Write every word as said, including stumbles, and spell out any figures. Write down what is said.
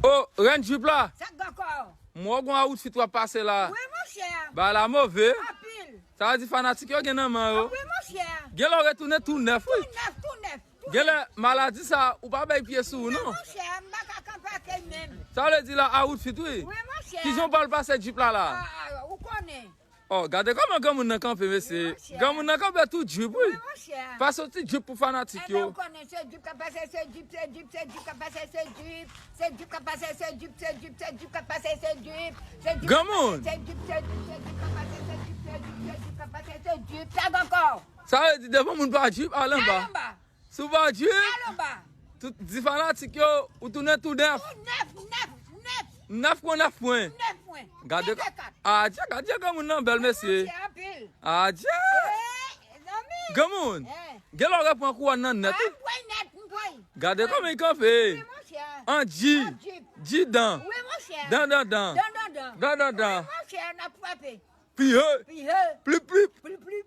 O, rèn Jeep la. Sa k gen ankò? M wè w gon outfit w ap pase la. Wi, monchè. Bagay la move. Anpil. Sa vle di fanatik yo gen nan men yo. Wi, monchè. Gen lè w retounen tou nèf, wi. Tou nèf, tou nèf, tou nèf. Gen lè maladi sa, ou pa bay pye sou ou, non. Monchè, m pa ka kanpe ak li menm. Sa vle di la, outfit, wi. Wi, monchè. Kijan w pral pase Jeep la la? Ah, ou konnen. Oh, gade kòman granmoun nan kanpe, mesye. Monchè. Granmoun nan kanpe tou Jeep, wi. Wi, monchè. Pase yon ti Jeep pou fanatik Enben, yo. Ou konnen se Jeep k ap pase, se Jeep, se Jeep, se Jeep k ap pase, se Jeep. Se Jeep k ap pase, se Jeep, se Jeep, se Jeep k ap pase, se Jeep. Se Jeep Granmoun. Se Jeep, se Jeep, se Jeep k ap pase, se Jeep, se Jeep, se Jeep k ap pase, se Jeep. Sa k ankò? Sa vle di devan moun pa Jeep, al anba. Al anba. Si w pa Jeep, Al anba. tout di fanatik yo, ou tounen tou nèf. Tou nèf, nèf, nèf. Nèf pwen nèf pwen. Nèf pwen. Gade, Nèf e kat. adye, gade granmoun nan bèl, mesye. Monchè, anpil. Adye. Eh, zanmi. Granmoun, Eh. Gen lè w repran kouwòn nan nèt, wi. Mpwen nèt, mpwen. Gade kòman li kanpe. Wi, monchè. An Jeep. An Jeep. Jeep dan. Wi, monchè. Dan, dan, dan. Dan, dan, dan. Dan, dan, dan. Wi, monchè, n ap frape. Piye. Piye. Plip, plip. Plip, plip.